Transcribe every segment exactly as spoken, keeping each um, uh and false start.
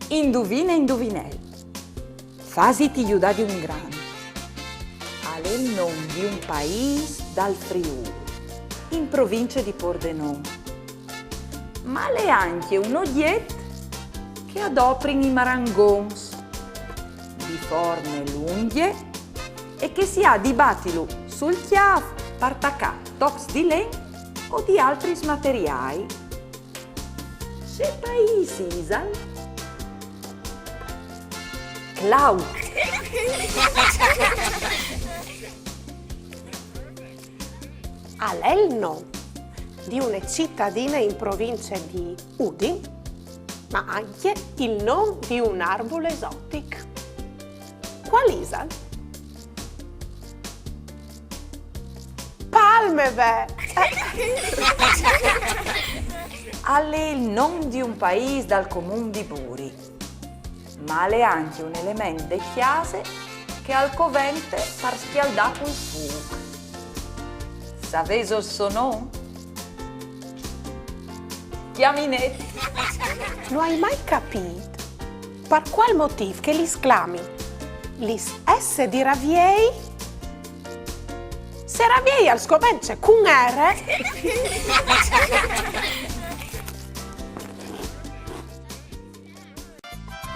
Induvine, induvinel. Fasiti judà di un grant. Al è il non di un paîs dal Friûl, in province di Pordenon. Ma al è ancje un ogjet che a doprin i marangons, di forme lungje e che si à di batilu sul cjâf par tacâ tocs di len o di altris materiâi. Ce paîs isal? Claut. Al è il non di une citadine in province di Udin, ma ancje il non di un arbul esotic. Cuâl isal? Palme, ve! Al è il non di un paîs dal comun di Buri, ma al è ancje un element de cjase che al covente par scjaldâ cul fûc. Savêso il so non? Cjaminet. No ai mai capît par cuâl motîf che lis clamin lis S di Raviei, se Raviei al scomence cun R.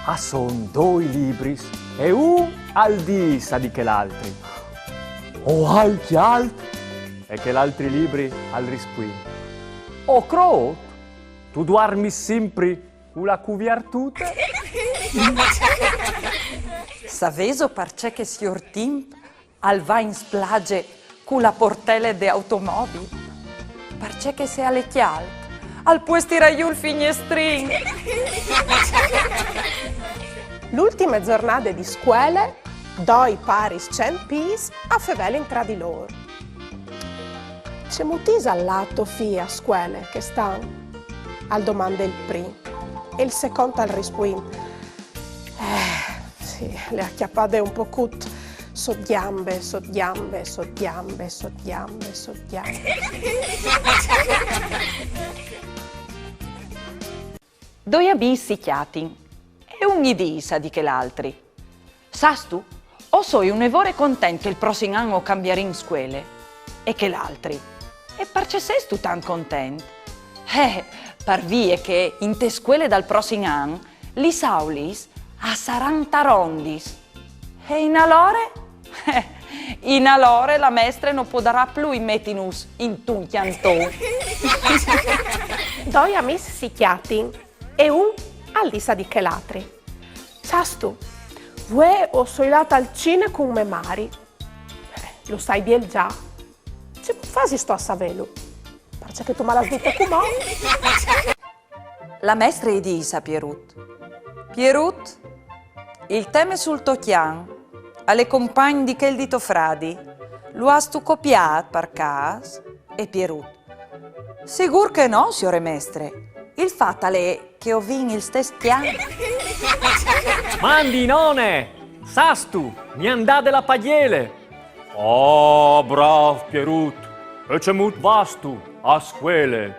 A son doi libris e un al dîs a di chel altri: «O ai cjalt?» E chel altri libri al rispuint: «O crôt, tu duarmis simpri cu la cuviartute.» Savêso parcè che siôr Timp al va in splaze cu la portele de automobil? Parcè che se al è cjalt, al pues tirâ jù il fignestrin. L'ultime zornade di scuele, doi paris cent pîts a fevelin tra di lôr. «Cemût isal lât to fi a scuele chest an?» al domande il prin. E il secont al rispuint: «Eh, sì, le à cjapade un pocut sot gjambe, sot gjambe, sot gjambe, sot gjambe, sot gjambe.» Doi amîs si cjatin e un i dîs a di chel altri: «Sâstu, o soi une vore content che il prossim an o cambiarìn scuele.» E chel altri: «E parcè sêstu tant content?» «Eh, par vie che inte scuele dal prossim an lis aulis a saran tarondis. E inalore?» «Eh, inalore la mestre no podarà plui metinus intun cjanton.» Doi amîs si cjatin e un al dîs a di chel altri: «Sâstu, vuê o soi lât al cine cun mê mari.» «Eh, lu sai biel za.» «Cemût fasistu a savêlu?» «Parcè che tu mal âs dite cumò.» La mestre i dîs a Pierut: «Pierut, il teme sul to cjan al è compagn di chel di to fradi. Lu âstu copiât par câs?» E Pierut: «Sigûr che no, siore mestre. Il fat al è che o vin il stes cjan.» «Mandi, none! Sâstu, mi àn dade la pagjele.» «Ah, brâf Pierut! E cemût vâstu a scuele?»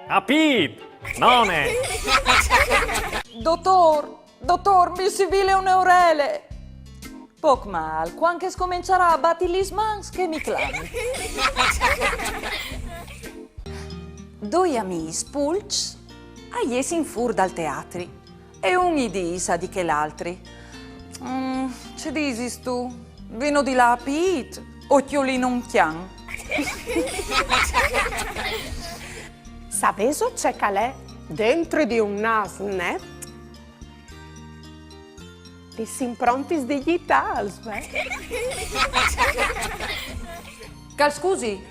«Capît, none?» «Dotôr, dotôr, mi sibile une orele.» «Pôc mâl, cuant che o scomençarà a bati lis mans, che mi clami.» Doi amîs pulçs a jessin fûr dal teatri e un i dîs a di chel altri: «Mm, ce disistu? Vino di lâ a pît o cjolino un cjan?» Savêso ce che al è dentri di un nâs net? Lis improntis digjitâls, ve? «Che al scusi,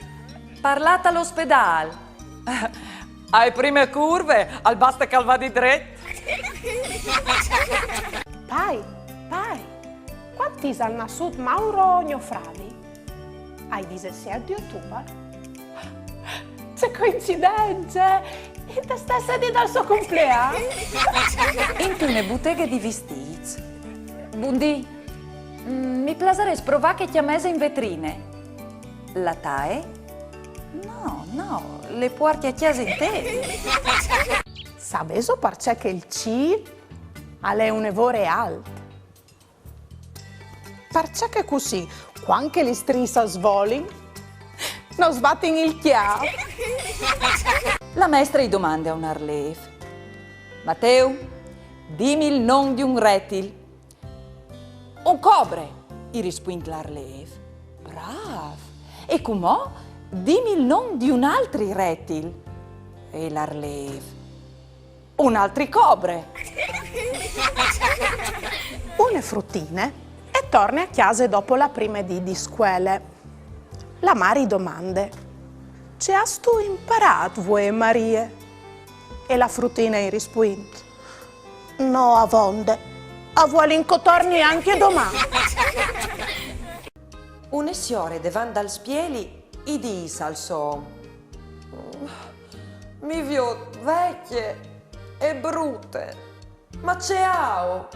parlât al ospedâl.» «Ae prime curve al baste che al vadi dret.» «Pai, pai, cuant isal nassût Mauro, gno fradi?» «Ai disesiet di Otubar.» «Ce coincidence! Inte stesse dì dal so complean!» Intune buteghe di vistîts. «Bundì, mm, mi plasarès provâ chê cjamese in vetrine.» «La tae?» «No, no, le puarti a cjase intê.» «Savêso parcè che il cîl Al è une vore alt. Parcè che cussì, cuant che lis stris a svolin, no sbatin il cjâf. La mestre i domande a un arlêf: Mateu, dimi il non di un retil. Un cobre, i rispuint l'arlêf. Brâf! E cumò dimi il non di un altri retil. E l'arlêf: Un altri cobre. Une frutine e torne a cjase dopo la prime dì di scuele. La mari i domande: Ce âstu imparât vuê, Marie? E la frutine i rispuint: No avonde, a vuelin che o torni ancje doman. Une siore devant dal spieli i dîs al so om: Mi viôt vecje e brute, ma ce aio?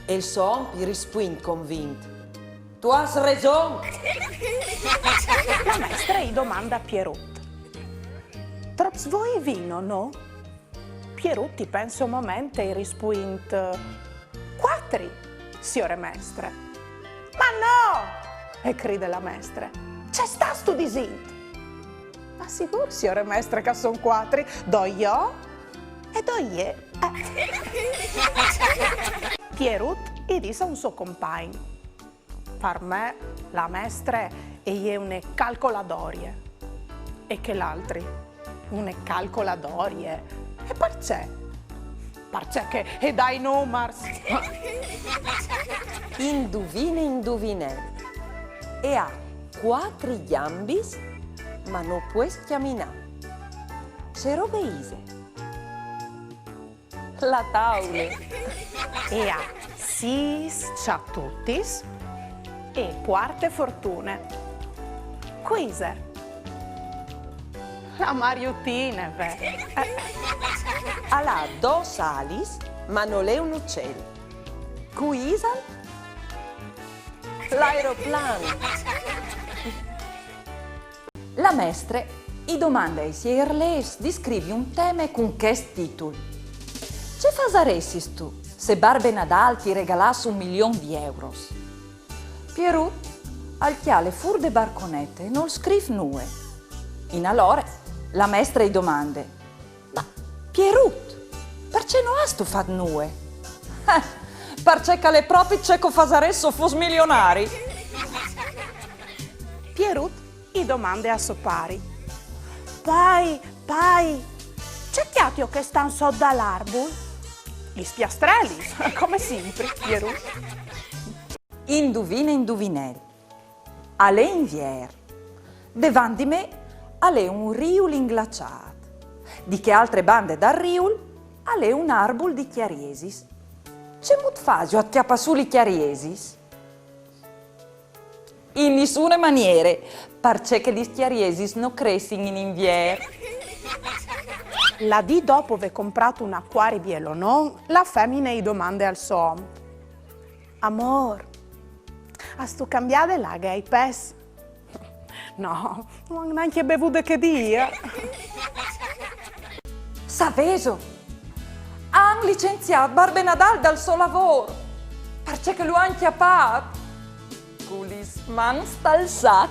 E il so om i rispuint convint: Tu âs reson! La mestre i domande a Pierut: Trops voi vino, no? Pierut i pense un moment e i rispuint: Cuatri, siore mestre. Ma no! E cride la mestre: Ce stâstu disint? Ma sigûr, siore mestre, che a son cuatri, doi jo e doi jê. Eh. Pierut i dîs a un so compagn: Par me, la mestre e je une calcoladorie. E chel altri: Une calcoladorie? E parcè? Parcè che e dà i numars. Induvine, induvinel. E à cuatri gjambis, ma no pues cjaminâ. Ce robe ise? La taule. E à sîs çatutis e cuarte fortune. Cui ise? La Mariutine, ve. Al à dôs alis, ma nol è un ucel. Cui isal? L'aeroplan. La mestre i domande ai siei arlêfs di scrivi un teme cun chest titul: Ce fasaressistu se Barbe Nadâl ti regalàs un milion di euros? Pierut al cjale fûr de barconete e nol scrîf nuie. In alore, la mestre i domande: Ma, Pierut, parcè no âstu fat nuie? Eh, parcè che al è propit ce che o fasarès se o fos milionari. Pierut i domande a so pari: Pai, pai, ce cjatio chest an sot dal arbul? Lis piastrelis, come simpri, Pierut. Induvine, induvinel. Al è Invier. Devant di me al è un riul inglaçât. Di chê altre bande dal riul al è un arbul di cjariesis. Cemût fasio a cjapâ sù lis cjariesis? In nissune maniere, parcè che lis cjariesis no cressin in Invier. La dì dopo vê comprât un acuari bielonon, la femine i domande al so om: Amôr, âstu cambiade la aghe ai pes? No, no àn nancje bevude chê dì. Savêso? Àn licenziât Barbe Nadâl dal so lavôr, parcè che lu àn cjapât cu lis mans tal sac.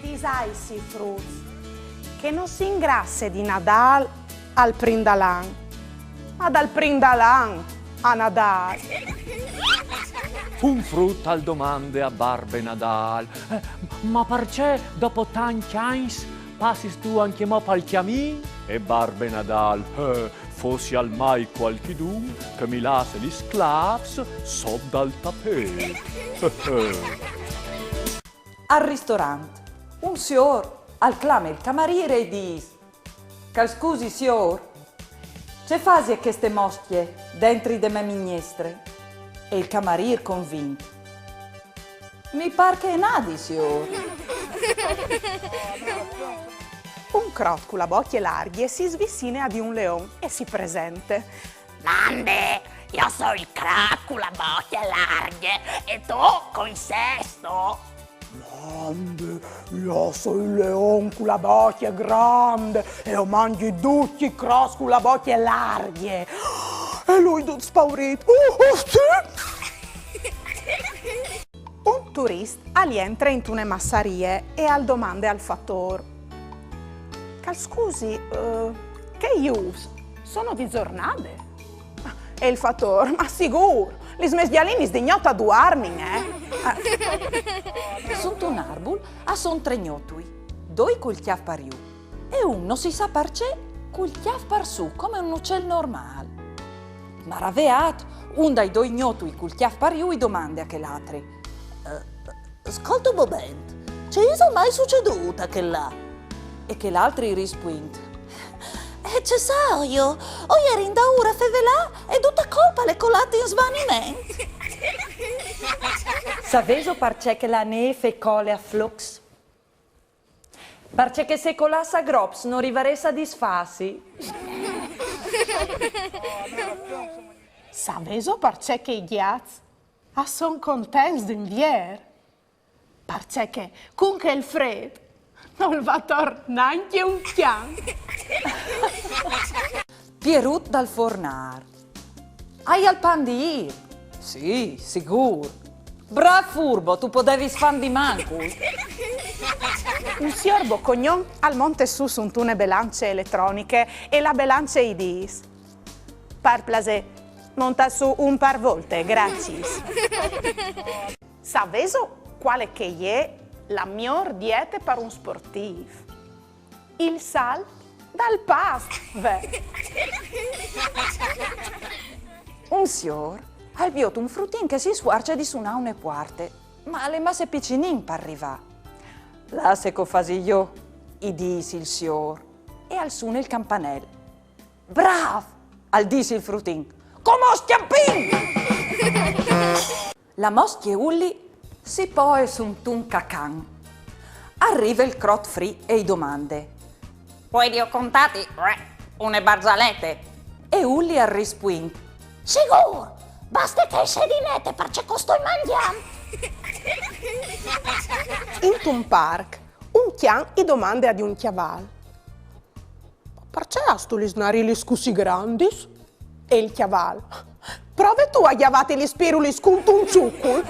Disaisi, fruts, che no si ingrasse di Nadâl al prin dal an, ma dal prin dal an a Nadâl. Un frut al domande a Barbe Nadâl: "Eh, ma parcè dopo tancj agns passistu ancjemò pal cjamin?" E Barbe Nadâl: "Eh, fossial mai cualchidun che mi lasse lis clâfs sot dal tapêt." Al ristorant, un siôr al clame il camarîr e i dîs: "Che al scusi, siôr, ce fasie cheste moscje dentri de mê mignestre?" E il camarîr convint: "Mi pâr che e nadi, siôr." Un crot cu la bocje largje si svicine a di un leon e si presente. "Mande, jo o soi il crot cu la bocje largje, e tu cui sêstu?" Mande, jo o soi il leon cu la bocje grande e o mangji ducj i crots cu la bocje largje. E lui dut spaurît: "Oh, oh, sì?" Un turist al jentre intune massarie e al domande al fatôr: "Che al scusi, eh, chei ûfs sono di zornade?" E il fatôr: "Ma sigûr, lis mês gjalinis di gnot a duarmin, eh!" Suntun arbul a son trê gnotui, doi cul cjâf par jù e un, no si sa parcè, cul cjâf par sù, come un ucel normâl. Maraveât, un dai doi gnotui cul cjâf par jù i domande a chel altri: "Eh, scolte un moment, ce isal mai sucedût a chel là?" E chel altri i rispuint: "Eh, ce sai jo, o jerin daûr a fevelâ e dut a colp al è colât in svaniment." Savêso parcè che la nêf e cole a flocs? Parcè che se e colàs a grops no rivarès a disfâsi. Savêso parcè che i gjats a son contents d'invier? Parcè che cun chel frêt nol va ator nancje un cjan. Pierut dal fornâr: "Aial pan di îr?" "Sì, sigûr." "Brâf furbo, tu podevis fânt di mancul." Un siôr bocognon al monte sù suntune belance eletroniche e la belance i dîs: "Par plasê, montât sù un par volte, graciis." Savêso cuale che e je la miôr diete par un sportîf? Il salt dal past, ve. Un siôr al viôt un frutin che si sfuarce di sunâ une puarte, ma al è masse piçulin par rivâ. "Lasse che o fasi jo", i dîs il siôr, e al sune il campanel. "Brâf!" al dîs il frutin. "Come un scjampin!" La moscje Ulli si poie suntun cacan. Al rive il crot Free e i domande: "Puedio contâti, uè, une barzalete?" E Ulli al rispuint: "Sigûr, baste che e sedi nete, parcè che o stoi mangjant." Intun parc, un cjan i domande a di un cjaval: "Parcè âstu lis narilis cussì grandis?" E il cjaval: "Prove tu a gjavâti lis pirulis cuntun çucul."